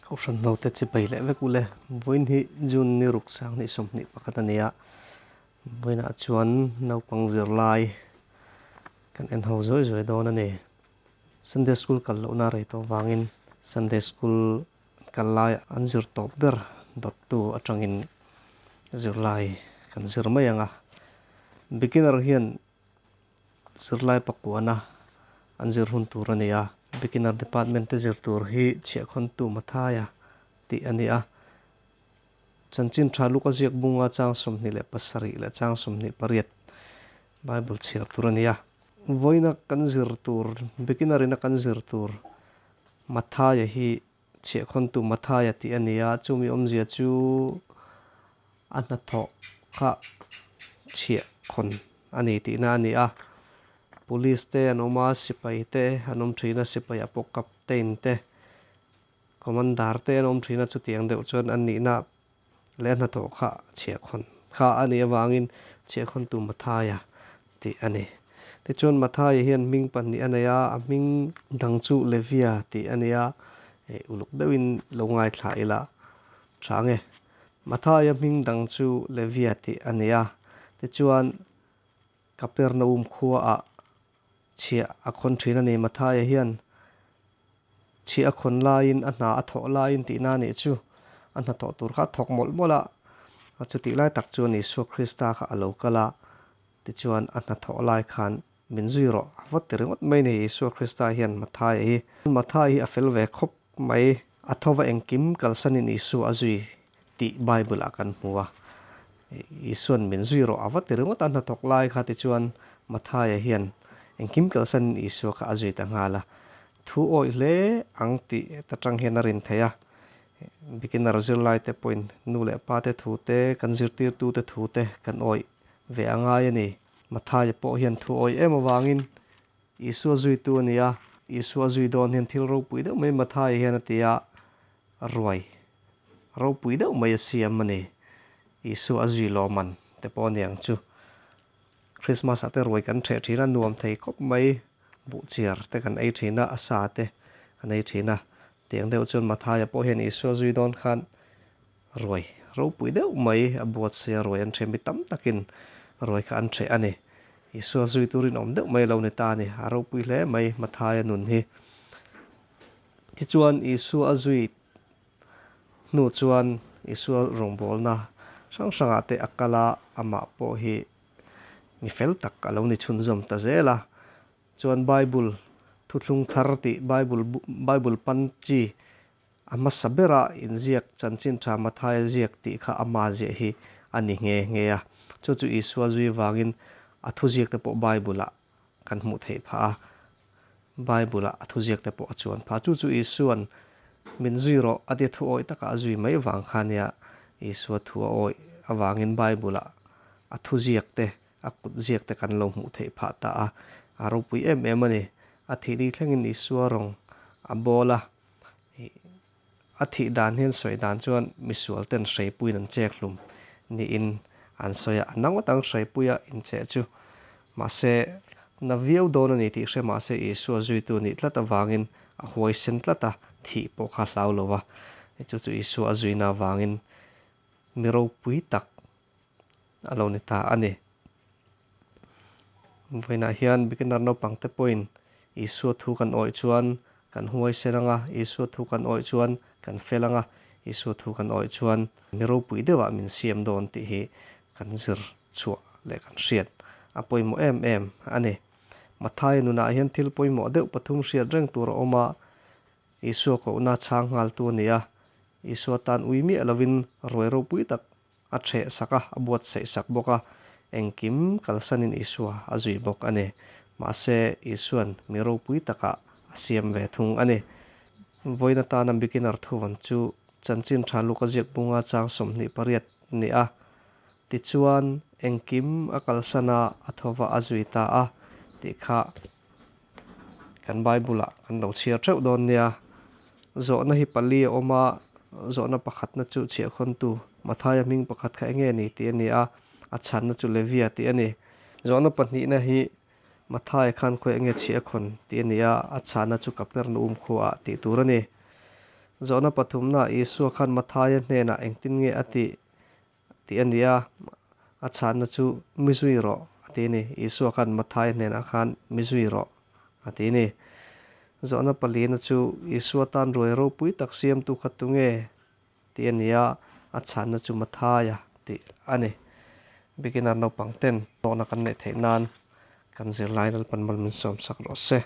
Kohhran note chibai leh vek ule. Vawiin hi June ni ruk sanghnih 21 a ni a. Vawiinah chuan naupang zirlai kan en ho zuai zuai dawn a ni. Sunday school kal lohna rei tawh vangin Sunday school kal lai an zir tawp ber dawttu atangin zirlai kan zir mai ang a. Beginner hian zirlai pakuana an zir hun tur a ni a. Beginner department te zir tur hi chhiahkhawntu Mathaia tih a ni a. Chanchin tha Luka ziak bunga chang 27 leh chang 28 Bible chhiar tur a ni a. Vawiina kan zir tur, beginner ina kan zir tur Mathaia hi chhiahkhawntu Mathaia tih a ni a, chumi awmzia chu a hnathawh kha chhiahkhawn a ni tihna a ni a. Police te an awm a, sipai te an awm thin a, sipaiah pawh captain te, commander te an awm thin a, chutiang deuh chuan an nihna leh a hnathawh kha chhiahkhawn kha a nih avangin chhiahkhawntu Mathaia tih a ni. Tichuan Mathaia hian hming pahnih a nei a, a hming dang chu Levia tih a ni a, uluk deuhin lo ngaithla ila tha ang e. Mathaia hming dang chu Levia tih a ni a, tichuan Kapernaum khuaah chhiah a khawn thin a ni. Mathaia hian chhiah a khawn laiin a hna a thawh laiin tihna a nih chu. A hnathawh tur kha a thawk mawlh mawlh a, chutih lai tak chuan Isua Krista kha a lo kal a, tichuan a hnathawh lai khan min zui rawh a va ti ringawt mai ni Isua Krista hian Mathaia hi. Mathaia hi a fel ve khawp mai, a thova engkim kalsanin Isua a zui tih Bible ah kan hmu a, Isua'n min zui rawh a va ti ringawt a, hnathawk lai kha tichuan Mathaia hian engkim kalsanin Isua kha a zui ta nghal a, thu awih hle ang tih ta tang hian a rin theih a, beginner zirlai te pawhin nu leh pa te thu te, kan zirtirtu te thu te kan awih ve a ngai a ni. Mathaia pawh hian thu awih em avangin Isua zuitu a ni a, Isua zui dawn hian thil ropui deuh mai Mathaia hian a ti a, ruai ropui deuh mai a siam a ni. Isua a zui lawm an te pawh a ni ang chu. Christmas ah te ruai kan ṭheh ṭhin a, nuam thei khawp mai. Buhchiar te kan ei ṭhin a, a sa te kan ei ṭhin a. Tiang deuh chuan Mathaia pawh hian Isua zui dawn khan ruai ropui deuh mai a buatsaih a, ruai an ṭheh mi tam takin ruai kha an ṭheh a ni. Isua zui turin awm deuh mai a lo ni ta a ni. A ropui hle mai Mathaia nun hi. Tichuan, Isua a zui hnu chuan Isua rawngbawlna hrang hrangah te a kal a, amah pawh hi mi fel tak a lo ni chhunzawm ta zel a. Chuan Bible thuthlung thar tih Bible Bible pan chi a hmasa bera inziak chanchin tha Mathaia ziak tih kha ama ziah hi a ni nghe nghe a. Chu chu Isua zui vangin a thuziak te pawh Bible-ah kan hmuh theih phah a, Bible-ah a thuziak te pawh a chuan phah. Chu chu Isua'n min zui rawh a tia thu awih takah a zui mai vang kha nia, Isua thu a awih avangin Bible-ah a thuziak te, a kutziak te kan lo hmuh theih phah ta a, a ropui em em a ni. A thih ni thlengin Isua rawng a bawl a, a thih dan hian sawi dan chuan misual ten hreipuiin an chek hlum niin an sawi a, a na ngawt ang hreipuia incheh chu. Mahse, na viau dawn a ni tih hre mahse Isua zuitu nih tlat avangin a huaisen tlat a, thih pawh kha hlau lo va, chu chu Isua a zuina avangin mi ropui tak a lo ni ta a ni. Vawiinah hian beginner naupang te pawhin Isua thu kan awih chuan kan huaisen ang a, Isua thu kan awih chuan kan fel ang a, Isua thu kan awih chuan mi ropui deuhah min siam dawn tih hi kan zir chhuah leh kan hriat a pawimawh em em a ni. Mathaia nunah hian thil pawimawh deuh pathum hriat reng tur a awm a, Isua kohna chhang nghaltu a ni a, Isua tan ui miah lovin ruai ropui tak a ṭheh sak a, a buatsaih sak bawk a, engkim kalsanin Isua a zui bawk a ni. Mahse, Isua'n mi ropui takah a siam ve thung a ni. Vawiin atana beginner thuvan chu chanchin ṭha luk a ziak bunga chang 28 ni a. Tichuan, engkim a kalsan a, a thawva a zui ta a tih kha kan Bible-ah kan lo chhiar theuh dawn nia. Zawhna hi pali a awm a, zawhna pakhatna chu chhiahkhawntu Mathaia hming pakhat kha enge ni tih a ni a, a chhanna chu Levia tih a ni. Zawhna pahnihna hi Mathaia khan khawi enge chhiahkhawn tih a ni a, a chhanna chu Kapernaum khuaah tih tur a ni. Zawhna pathumnaah Isua khan Matthaia hnenah engtin nge a tih tih a ni a, a chhanna chu mi zui rawh a ti a ni. Isua khan Matthaia hnenah khan mi zui rawh a ti a ni. Zawhna palina chu Isua tan ruai ropui tak siamtu kha tunge tih a ni a, a chhanna chu Matthaia tih a ni. Beginner naupang ten hlawkna kan neih theih nan kan zirlai Lalpan mal min sawmsak rawh se.